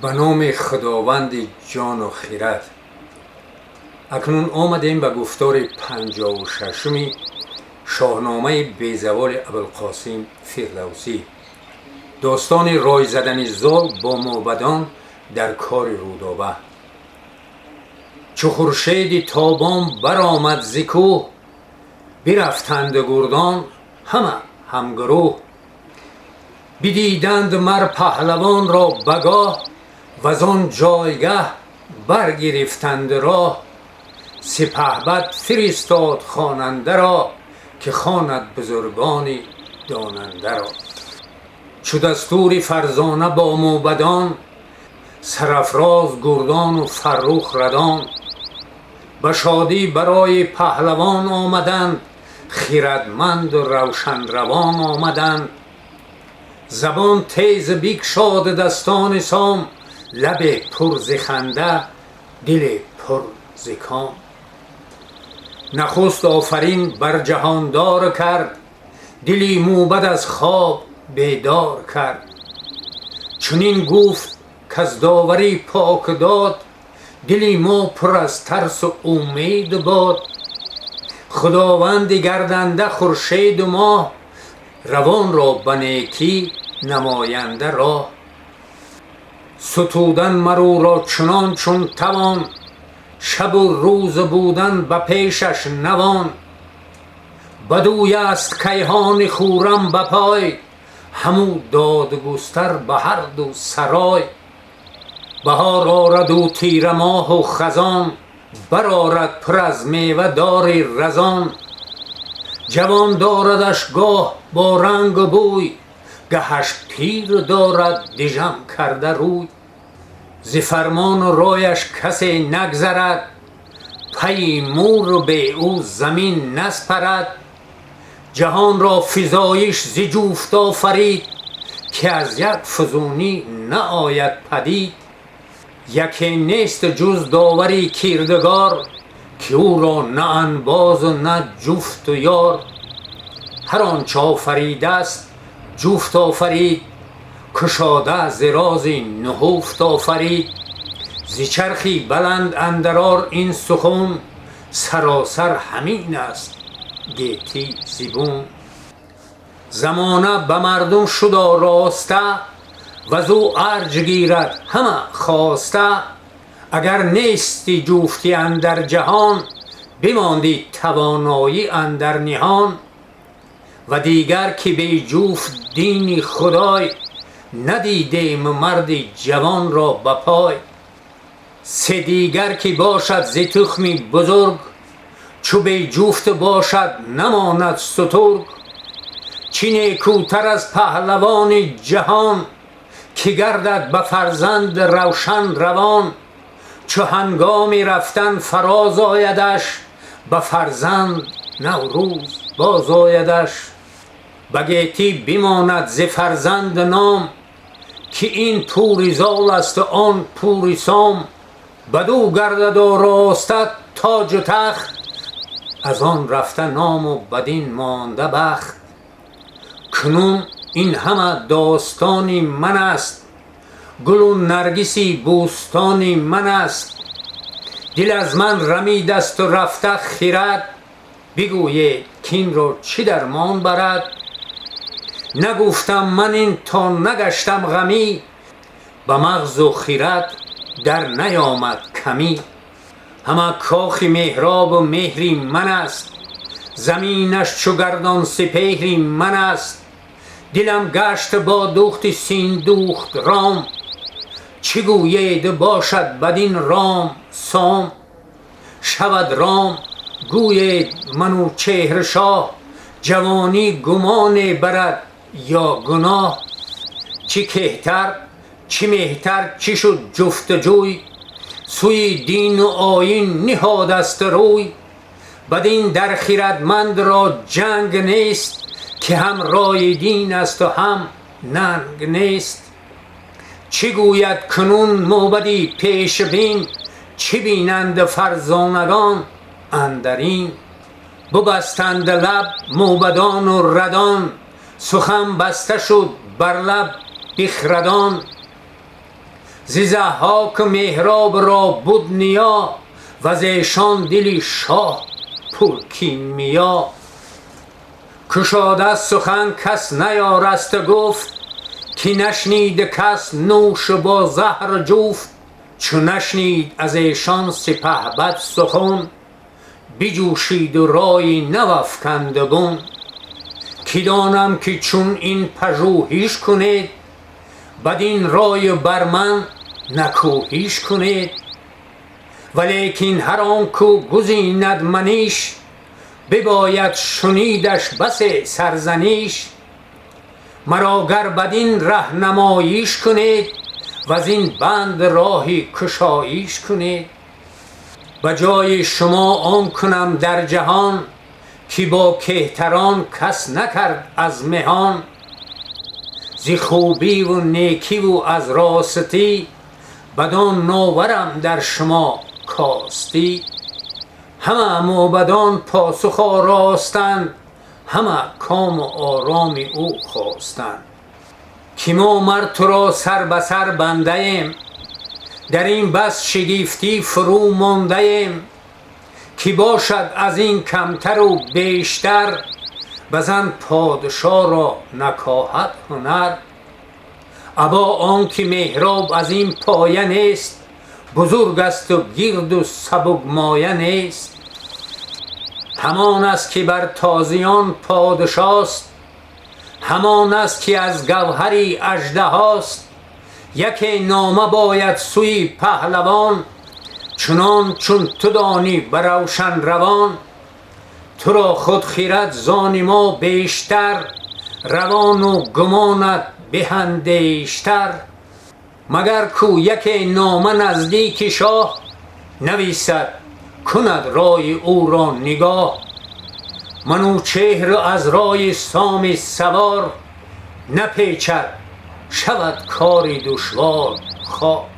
Ба номи Худованди ҷону хирад. Акнун омадем ба гуфтори 56-уми Шоҳномаи безаволи Абулқосим Фирдавсӣ, достони рой задани Зол бо мӯбадон дар кори Рӯдоба. Чу хуршеди тобон баромад зи кӯҳ, бирафтанд гурдон ҳама ҳамгурӯҳ. Бидиданд мар паҳлавонро ба гоҳ, вазон ҷойгаҳ баргирифтанд роҳ. Сипаҳбад фиристод хонандаро, ки хонад бузургони донандаро. Чу дастури фарзона бо мӯбадон, сарафроз гурдону фаррух радон, ба шодӣ барои паҳлавон омаданд, хирадманду равшанравон омаданд. Забон тез бикшод дастони сом, лабе пур зи ханда, диле пур зи ком. Нахуст офарин бар ҷаҳондор кард, дили мӯбад аз хоб бедор кард. Чунин гуфт каз доварӣ пок дод, дили мо пур аз тарсу умед бод. Худованди гарданда хуршеду моҳ, равонро ба некӣ намоянда роҳ. Сутудан мар ӯро чунон чун тавон, шабу рӯз будан ба пешаш навон. Бадӯй аст кайҳони хуррам ба пой, ҳамӯ додгустар ба ҳар ду сарой. Баҳор ораду тирамоҳу хазон, барорад пур аз мева дори разон. Ҷавон дорадаш гоҳ бо рангу бӯй, гаҳаш пир дорад дижам карда рӯй. Зи фармону рояш касе нагзарад, пайи муру бе ӯ замин наспарад. Ҷаҳонро физоиш зи ҷуфт офарид, ки аз як фузунӣ наояд падид. Яке нест ҷуз довари кирдигор, ки ӯро на анбозу на ҷуфту ёр. Ҳар он ч офаридааст ҷуфт офарид, кушода зи рози нуҳуфт офарид. Зи чархи баланд андарор ин сухун, саросар ҳамин аст гетӣ зибун. Замона ба мардум шуд ороста, вазӯ арҷ гирад ҳама хоста. Агар нести ҷуфтӣ андар ҷаҳон, бимондӣ тавоноӣ андар ниҳон. Ва дигар ки беҷуфт дини худой, надидем марди ҷавонро ба пой. Се дигар ки бошад зи тухми бузург, чу беҷуфт бошад намонад сутург. Чӣ некӯтар аз паҳлавони ҷаҳон, ки гардад ба фарзанд равшан равон. Чу ҳангоми рафтан фароз оядаш, ба фарзанд наврӯз боз оядаш. Ба гетӣ бимонад зи фарзанд ном, ки ин пури зол асту он пури сом. Бадӯ гардад ороста тоҷу тахт, аз он рафта ному бадин монда бахт. Кунун ин ҳама достони ман аст, гулу наргиси бӯстони ман аст. Дил аз ман рамидасту рафта хирад, бигӯед кинро чӣ дармон барад. Нагуфтам ман ин то нагаштам ғамӣ, ба мағзу хирад дар наёмад камӣ. Ҳама кохи меҳробу меҳри ман аст, заминаш чу гардон сипеҳри ман аст. Дилам гашт бо духти синдухт ром, чӣ гӯед бошад бадин ром сом. Шавад ром гӯед Манучеҳршоҳ, ҷавонӣ гумоне барад ё гуноҳ. Чӣ кеҳтар, чӣ меҳтар, чӣ шуд ҷуфтуҷӯй, сӯи дину оин ниҳодаст рӯй. Бадин дар хирадманд ро ҷанг нест, ки ҳам рои дин асту ҳам нанг нест. Чӣ гӯяд кунун мӯбади пешбин, чӣ бинанд фарзонагон андарин. Бубастанд лаб мӯбадону радон, сухан баста шуд бар лаб бихрадон. Зи Заҳҳок Меҳроб ро буд ниё, ваз эшон дили шоҳ пуркимиё. Кушода сухан кас наёраста гуфт, ки нашнида кас нӯш бо заҳр ҷуфт. Чу нашнид аз эшон сипаҳбад сухан, биҷӯшиду ройи нав афканду бун. Ки донам ки чун ин пажӯҳиш кунед, бадин рою бар ман накӯҳиш кунед. Валекин ҳар он кӯ гузинад маниш, бибояд шунидаш басе сарзаниш. Маро гар бадин раҳнамоиш кунед, ваз ин банд роҳи кушоиш кунед. Ба ҷои шумо он кунам дар ҷаҳон, ки бо кеҳтарон кас накард аз меҳон. Зи хубиву некиву аз ростӣ, бадон новарам дар шумо костӣ. Ҳама мӯбадон посух оростанд, ҳама кому ороми ӯ хостанд. Ки мо мар туро сар ба сар бандаем, дар ин бас шигифтӣ фурӯ мондаем. Ки бошад аз ин камтару бештар, ба зан подшоҳро накоҳад ҳунар. Або он ки Меҳроб аз ин поя нест, бузург асту гирду сабукмоя нест. Ҳамон аст ки бар тозиён подшост, ҳамон аст ки аз гавҳари аждаҳост. Яке нома бояд сӯи паҳлавон, чунон чун ту донӣ ба равшан равон. Туро худ хирад зони мо бештар, равону гумонат беҳандештар. Магар кӯ яке нома наздики шоҳ нависад, кунад рои ӯро нигоҳ. Манучеҳр аз рои Соми савор напечад, шавад кори душвор хор.